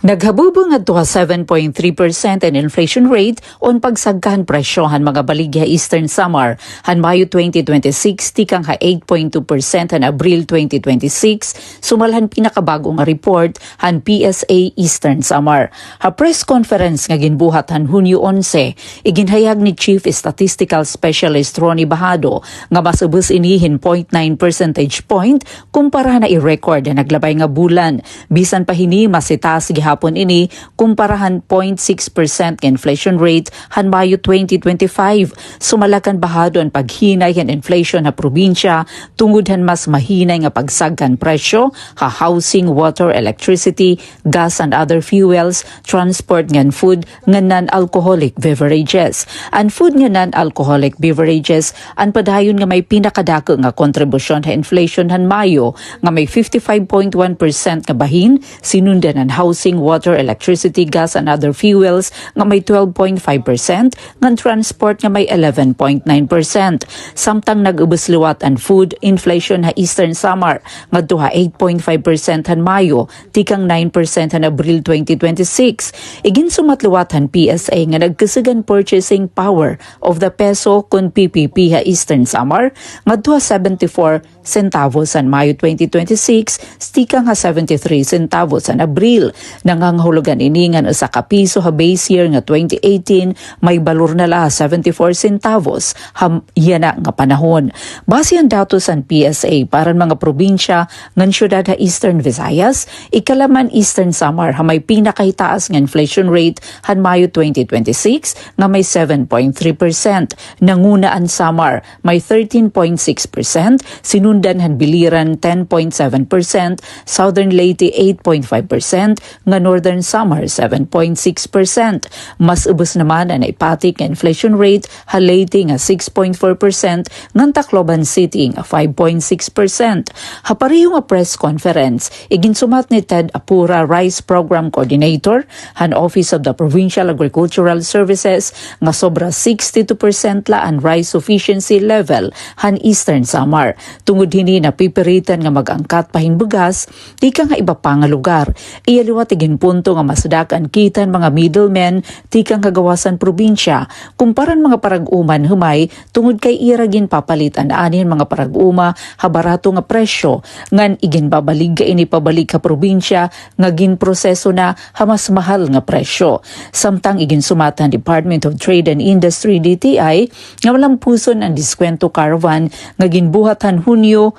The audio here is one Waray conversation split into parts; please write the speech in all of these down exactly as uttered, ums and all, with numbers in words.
Naghabubo ngadto ha seven point three percent an inflation rate o an pagsagka han presyo han mga baligya ha Eastern Samar han Mayo twenty twenty-six, tikang ha eight point two percent han Abril twenty twenty-six, sumal han pinakabag-o nga report han P S A Eastern Samar. Ha press conference nga ginbuhat han Hunyo onse, iginhayag ni Chief Statistical Specialist Ronnie Bajado nga mas ubos ini hin point nine percentage point kumpara han na-record han naglabay nga bulan. Bisan pa hini, mas itaas gihapon ini kumpara han point six percent nga inflation rate han Mayo twenty twenty-five. Sumala kan Bajado, an paghinay han inflation ha probinsya tungod han mas mahinay nga pagsagka han presyo ha housing, water, electricity, gas and other fuels, transport ngan food ngan non-alcoholic beverages. An food ngan non-alcoholic beverages an padayon nga may pinakadako nga kontribusyon ha inflation han Mayo, nga may fifty-five point one percent nga bahin, sinundan han housing, water, electricity, gas and other fuels nga may twelve point five percent, ngan transport nga may eleven point nine percent. Samtang nag-ubos liwat an food inflation ha Eastern Samar ngadto ha eight point five percent han Mayo, tikang nine percent han Abril twenty twenty-six. Iginsumat liwat han P S A nga nagkusog an purchasing power of the peso kon P P P ha Eastern Samar ngadto ha seventy-four centavos han Mayo twenty twenty-six, tikang ha seventy-three centavos han Abril. Nangangahulugan ini ngan usa ka piso ha base year nga twenty eighteen, may balor na la ha seventy-four centavos ha yana nga panahon. Base han datos han P S A, para han mga probinsya ngan syudad ha Eastern Visayas, ikalaman Eastern Samar ha may pinakahitaas nga inflation rate han Mayo twenty twenty-six nga may seven point three percent. Nanguna an Samar, may thirteen point six percent, sinundan han Biliran, ten point seven percent, Southern Leyte, eight point five percent, nga Northern Samar, seven point six percent. Mas ubos naman an naipatik nga inflation rate ha Leyte nga six point four percent, ngan Tacloban City nga five point six percent. Ha pareho nga press conference, iginsumat ni Ted Apura, Rice Program Coordinator han Office of the Provincial Agricultural Services, nga sobra sixty-two percent la an rice sufficiency level han Eastern Samar. Tungod hini, napipiritan nga mag-angkat pa hin bugas tikang ha iba pa nga lugar. Iya liwat iginpunto nga mas dako an kita han mga middlemen tikang ha gawas han probinsya kumpara han mga parag-uman humay, tungod kay ira ginpapalit an ani han mga parag-uma ha barato nga presyo, ngan iginbabaligya ini pabalik ha probinsya nga ginproseso na ha mas mahal nga presyo. Samtang iginsumat han Department of Trade and Industry, D T I, nga malampuson an Diskwento Caravan nga ginbuhat han Hunyo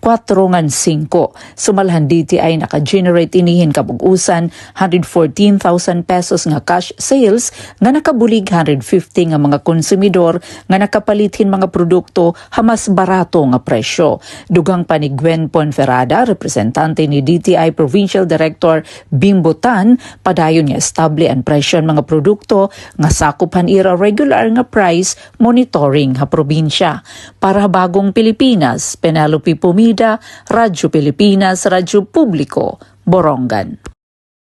kuwatro ngan singko. Sumal han D T I, naka-generate ini hin kabug-osan hundred fourteen thousand pesos nga cash sales, nga nakabulig hundred fifty nga mga konsumidor nga nakapalit hin mga produkto ha mas barato nga presyo. Dugang pa ni Gwen Ponferrada, representante ni D T I Provincial Director Bimbo Tan, padayon nga estable an presyo han mga produkto nga sakop han ira regular nga price monitoring ha probinsya. Para ha Bagong Pilipinas, Penelope Pomida, Radyo Pilipinas, Radyo Publiko, Borongan.